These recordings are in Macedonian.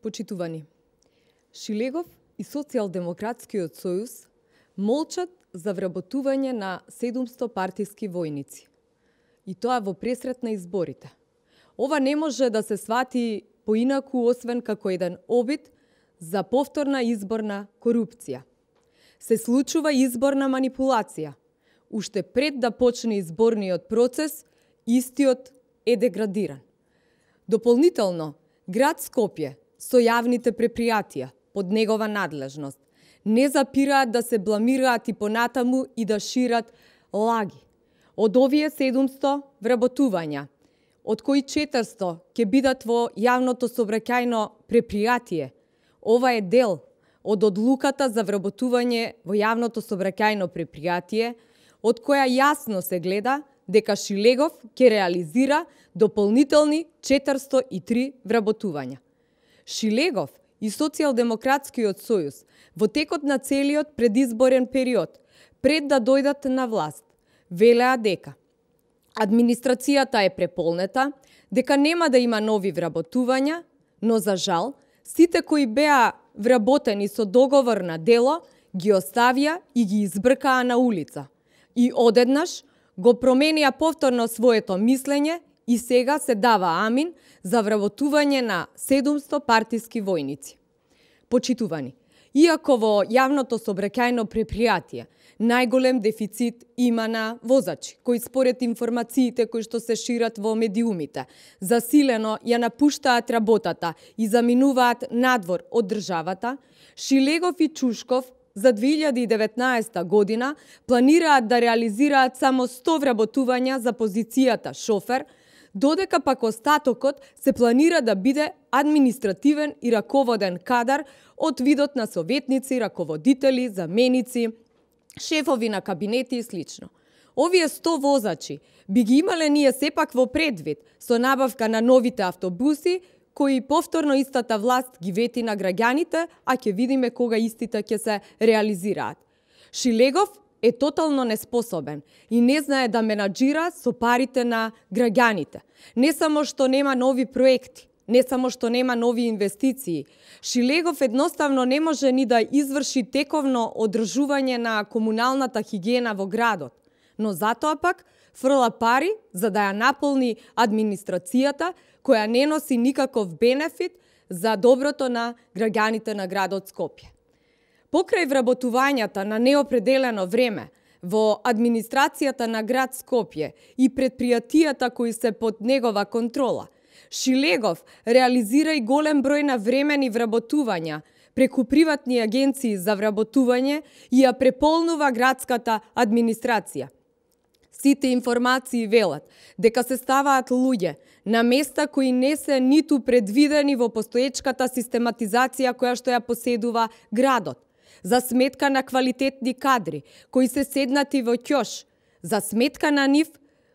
Почитувани, Шилегов и Социјалдемократскиот сојуз молчат за вработување на 700 партиски војници. И тоа во пресрет на изборите. Ова не може да се свати поинаку освен како еден обид за повторна изборна корупција. Се случува изборна манипулација. Уште пред да почне изборниот процес, истиот е деградиран. Дополнително, град Скопје со јавните предпријатија под негова надлежност не запираат да се бламираат и понатаму и да шират лаги. Од овие 700 вработувања, од кои 400 ќе бидат во јавното сообраќајно предпријатие, ова е дел од одлуката за вработување во јавното сообраќајно предпријатие, од која јасно се гледа дека Шилегов ќе реализира дополнителни 403 вработувања. Шилегов и Социјалдемократскиот сојуз во текот на целиот предизборен период, пред да дојдат на власт, велеа дека администрацијата е преполнета, дека нема да има нови вработувања, но за жал, сите кои беа вработени со договор на дело, ги оставија и ги избркаа на улица. И одеднаш го променија повторно своето мислење и сега се дава амин за вработување на 700 партиски војници. Почитувани, иако во јавното сообраќајно предпријатие најголем дефицит има на возачи, кои според информациите кои што се шират во медиумите, засилено ја напуштаат работата и заминуваат надвор од државата, Шилегов и Чушков за 2019 година планираат да реализираат само 100 вработувања за позицијата шофер, додека пак остатокот се планира да биде административен и раководен кадар од видот на советници, раководители, заменици, шефови на кабинети и слично. Овие 100 возачи би ги имале ние сепак во предвид со набавка на новите автобуси, кои повторно истата власт ги вети на граѓаните, а ќе видиме кога истите ќе се реализираат. Шилегов е тотално неспособен и не знае да менаџира со парите на граѓаните. Не само што нема нови проекти, не само што нема нови инвестиции, Шилегов едноставно не може ни да изврши тековно одржување на комуналната хигиена во градот, но затоа пак фрла пари за да ја наполни администрацијата, која не носи никаков бенефит за доброто на граѓаните на градот Скопје. Покрај вработувањата на неопределено време во администрацијата на град Скопје и предпријатијата кои се под негова контрола, Шилегов реализира и голем број на времени вработувања преку приватни агенции за вработување и ја преполнува градската администрација. Сите информации велат дека се ставаат луѓе на места кои не се ниту предвидени во постоечката систематизација која што ја поседува градот, за сметка на квалитетни кадри кои се седнати во ќош, за сметка на нив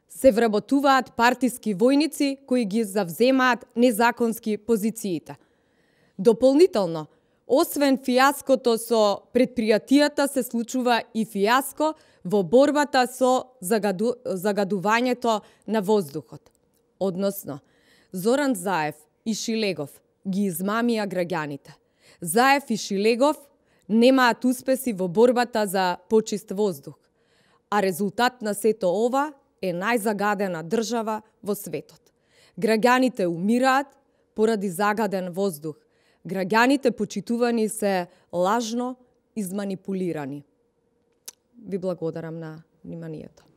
се вработуваат партиски војници кои ги завземаат незаконски позициите. Дополнително, освен фијаското со предпријатијата, се случува и фијаско во борбата со загадувањето на воздухот. Односно, Зоран Заев и Шилегов ги измамија граѓаните. Заев и Шилегов немаат успеси во борбата за почист воздух, а резултат на сето ова е најзагадена држава во светот. Граѓаните умираат поради загаден воздух. Граѓаните почитувани се лажно изманипулирани. Ви благодарам на вниманието.